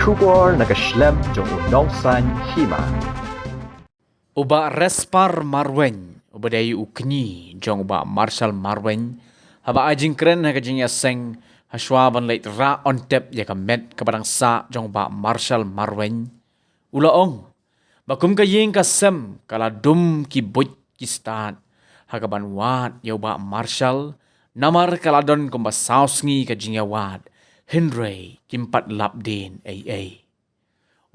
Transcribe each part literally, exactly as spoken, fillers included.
Khubor na ka shlem jong u Nongsaiñ Hima. U Bah Respar Marwein, uba dei u kñi jong u Bah Marshal Marwein, haba ai jingkren ha ka jingïaseng, hashwa ban leit rah on tep ïa ka met kaba dang sah jong u Bah Marshal Marwein, u la ong ba kum ka ïing ka sem ka la dum ki buit ki stad ha kaban wad ïa u Bah Marshal, namar ka la don kumba saw sngi ka jingïawad, hynrei kim pat lap dien ei ei.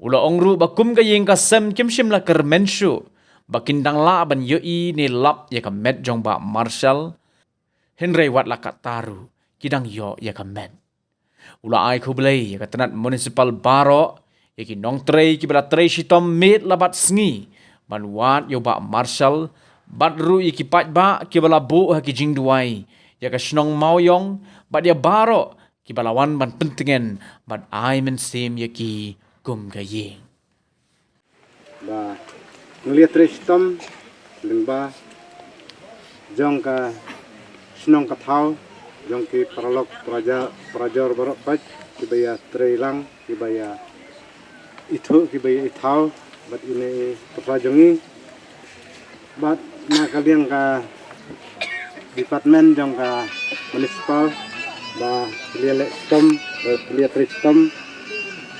U la ong ruh ba kum ka ïing ka sem kim shym la kyrmen shuh ba kin dang lah ban ïohi ne lap ïa ka met jong u Bah Marshal, hynrei wat la katta ruh ki dang ïoh ïa ka met. U la ai khublei ïa ka tnat municipal baroh, ïa ki nongtrei kiba la trei shitom miet la bad sngi ban wad ïa u Bah Marshal, bad ruh ïa ki paidbah kiba la buh ha ki jingduwai ïa ka shnong Mawïong, bad ïa baroh kiba la wan ban pyntngen bad ai mynsiem ïa ki kum ka ïing. Ba ngi la ïatrei shitom lyngba jong ka shnong ka thaw, jong ki paralok paraja-, parajor baroh pat kiba ïatrei lang, kiba ïa ithuh, kiba ïa ithaw bad ine i pyrsa jong ngi. Bad na ka liang ka department jong ka municipal, ba phi la leh shitom, ba phi la ïatrei shitom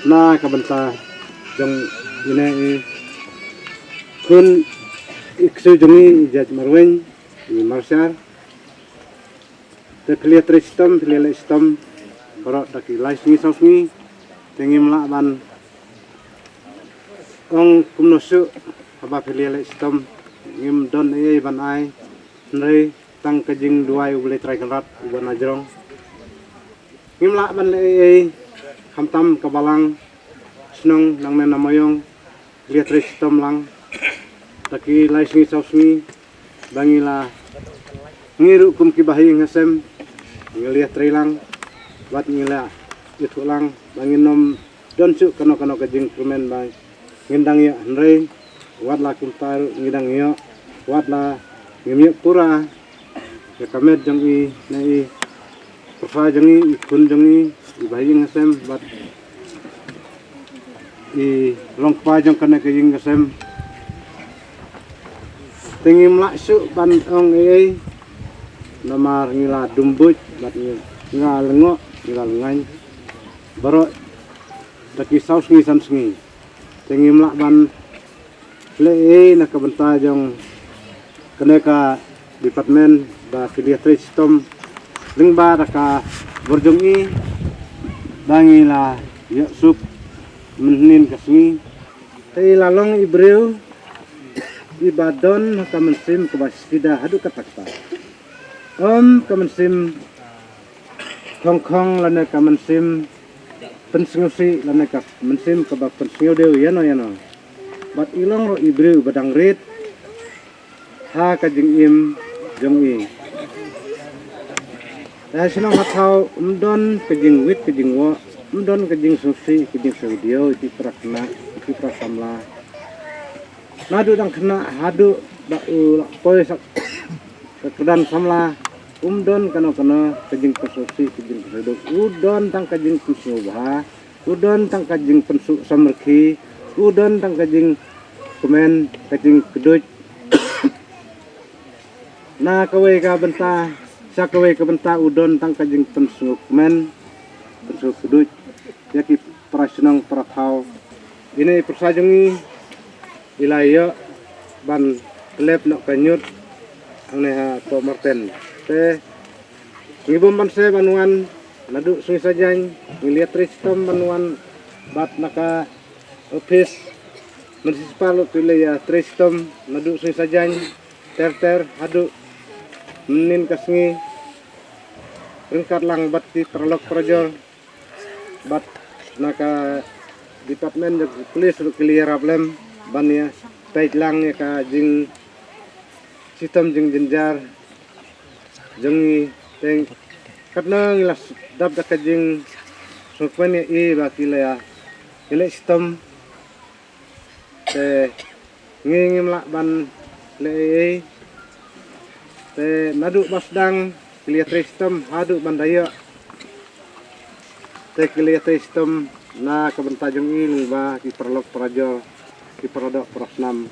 na ka bynta jong ine i khun i ksu jong ngi, i Jait Marwein, i Marshal. Te phi la ïatrei shitom, phi la leh shitom baroh da ki lai sngi saw sngi. Te ngim lah ban ong kumno shuh haba phi la leh shitom, ngim don ei ei ban ai, hynrei tang ka jingduwai U Blei Trai Kynrad uba na jrong. Ngim lah ban leh ei ei, khamtam ka balang shnong nangmen na Mawïong, la ïatrei shitom lang da ki lai sngi saw sngi, ba ngi la, ngi ruh kum ki bahaïing hasem ngi la ïatrei lang, bad ngi la ithuh lang ba ngin ym don shuh kano kano ka jingkyrmen ba ngin dang ïoh, hynrei wat la kumta ruh ngi dang ïoh, wat la ngim ïoh pura ïa ka met jong i, na i pyrsa jong i, i khun jong i, i bahaïing hasem bad i longkpa jong kane ka ïing ka sem. Te ngim lah shuh ban ong ei ei, namar ngi la dum buit bad ngi, ngi la lyngngoh, ngi la lyngngain baroh da ki saw sngi san sngi. Te ngim lah ban leh ei ei na ka bynta jong kane ka department ba phi la ïatrei shitom lyngba da ka bor jong i, ba ngi la ïoh suk mynhynnin ka sngi. Te i la long i briew iba don ha ka mynsiem kaba sida haduh katta katta. Ym ka mynsiem khongkhong lane ka mynsiem pynsngewsih lane ka mynsiem kaba pynsngewdew ïano ïano. Bad i long ruh i briew ba dang rit ha ka jingim jong i. Te ha shnong ha thaw ym don ka jingwit ka jingwoh, ym don ka jingsngewsih ka jingsngewdew ïa ki para khynnah, ïa ki para samla. Naduh dang khynnah haduh ba u la poi sha ka kyrdan samla, um don kano kano ka jingpynsngewsih ka jingpynsngewduk. U don tang ka jingpynsngewbha, u don tang ka jingpynsuh samrkhie, u don tang ka jingkmen ka jingkduid. Na kawei ka bynta sha kawei ka bynta u don tang ka jingpynsngewkmen, pynsngewkduid ïa ki para shnong para thaw. Ine i pyrsa jong ngi i la ïoh ban tlep noh ka ñiut hangne ha Pok Marten. Te ngi bym banse ban wan naduh sngi Saitjaiñ, ngi la ïatrei shitom ban wan bad na ka ophis municipal ruh ki la ïatrei shitom naduh sngi Saitjaiñ ter ter haduh mynhynnin ka sngi, ryngkat lang bad ki paralok parajor bad na ka department jong ki police ruh ki la ïarap lem ban ïa peit lang ïa ka jingshitom jingjynjar jong ngi. Te katno ngi la dap da ka jingsngewkmen ïa i ba ki la ïa leh shitom. Te ngi ngim lah ban leh ei ei. Te naduh ba sdang ki la ïatrei shitom haduh ban da ïoh. Te ki la ïatrei shitom na ka bynta jong i lyngba ki paralok parajor, ki paradoh parasnam,